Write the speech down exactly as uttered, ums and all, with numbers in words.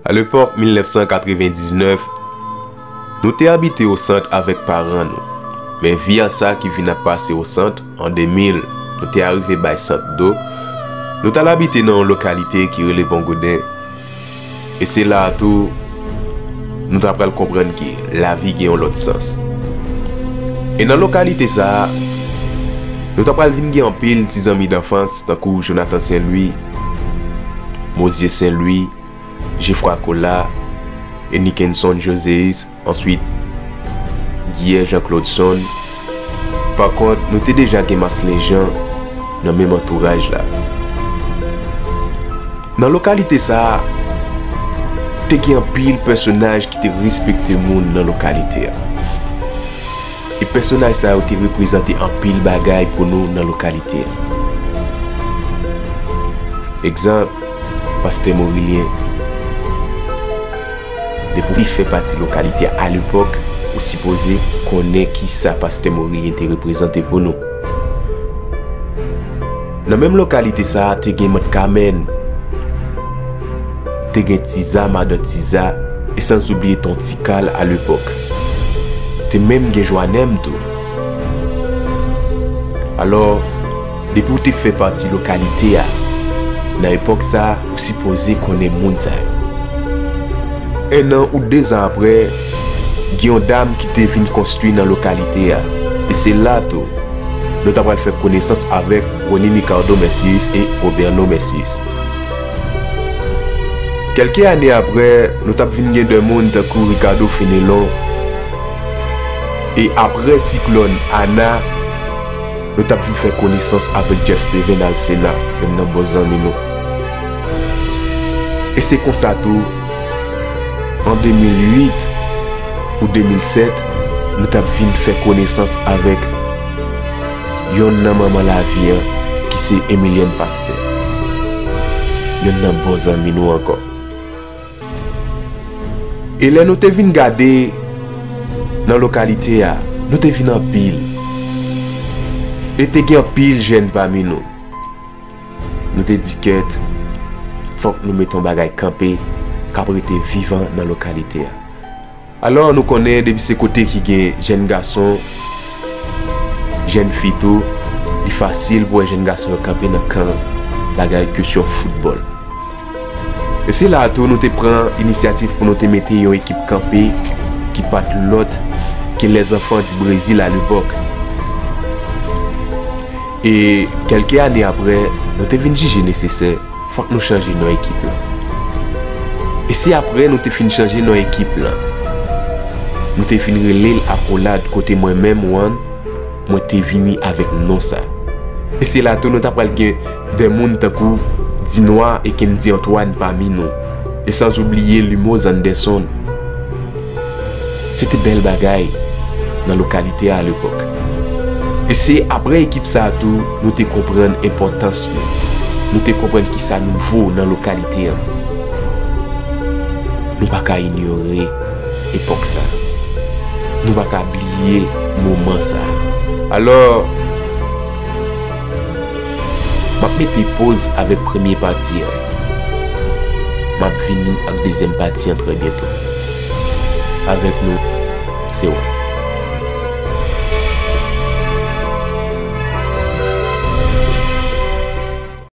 Alepòk mil nèf san katrevendiznèf, nou te abite o sant avèk paran nou. Men vi a sa ki vin ap pase o sant, an de mil, nou te arive bay Sant Do. Nou t al abite nan yon lokalite ki rele Pon Gouden. E se la a tou, nou ta pral konprann ke lavi gen yon lòt sans. E nan lokalite sa a, nou ta pral vin gen anpil ti zanmi danfans, tankou Jonathan Saint Louis, Mozier Saint Louis, Geffroy Colas, e Nickenson Joséus, answit Guillet Jean Claude Son. Pa kont, nou te deja gen Marcelin Jean nan menm antouraj la. Nan lokalite sa a, te gen anpil pèsonaj ki te respekte moun nan lokalite a. E pèsonaj sa yo te reprezante anpil bagay pou nou nan lokalite a. Egzanp, Pastè Morilyen. Depi w te fè pati lokalite a alepòk, ou sipoze konnen kisa Pastè Morilyen te reprezante pou nou. Nan menm lokalite sa a, te gen Mant Kamèn, te gen Tiza, madan Tiza, e san oubliye Ton Tikal alepòk. Te menm gen Jwanèm tou. Alò, depi w te fè pati lokalite a, nan epòk sa a, ou sipoze konnen moun sa yo. En an ou dezan apre, gen yon dam ki te vin konstwi nan lokalite a. E se la tou, nou ta pral fè konesans avèk Rony Micardo Mercius e Roberno Mercius. Kèlke ane apre, nou t ap vin gen de moun tankou Ricardo Fenelon. E apre siklòn Ana, nou t ap vin fè konesans avèk Jeff Seven Alcena, youn nan bon zanmi nou. E se konsa tou, an de mil uit ou de mil sèt, nou t ap vin fè konesans avèk yonn nan manman lavi an, ki se Emilienne Pasteur, yonn nan bon zanmi nou ankò. E lè nou te vin gade nan lokalite a, nou te vin anpil. E te gen anpil jèn pami nou. Nou te di kèt, fòk nou mete yon bagay kanpe k ap rete vivan nan lokalite a. Alò, nou konnen depi se kote ki gen jèn gason, jèn fi tou, li fasil pou wè jèn gason yo kanpe nan kan bagay kesyon foutbòl. E se la a tou nou te pran inisyativ pou nou te mete yon ekip kanpe ki pa t lòt ke Les Enfants du Brésil à l'époque. E kèlke ane apre, nou te vin jije nesesè, fòk nou chanje non ekip lan. E se apre nou te fin chanje non ekip lan, nou te vin rele l Akolad, kote mwen menm, Juan, mwen te vini avèk non sa. E se la tou nou ta pral gen de moun tankou Dinwa e Kendy Antoine pami nou. E san oubliye Limoz Anderson. Se te bèl bagay nan lokalite a alepòk. E se apre ekip sa a tou nou te konprann enpòtans nou. Nou te konprann kisa nou vo nan lokalite an. Nou pa ka inyore epòk sa. Nou pa ka bliye moman sa. Alò, m ap mete poz avèk premye pati an. M ap vini ak dezyèm pati an trè byento. Avèk nou, se Juan.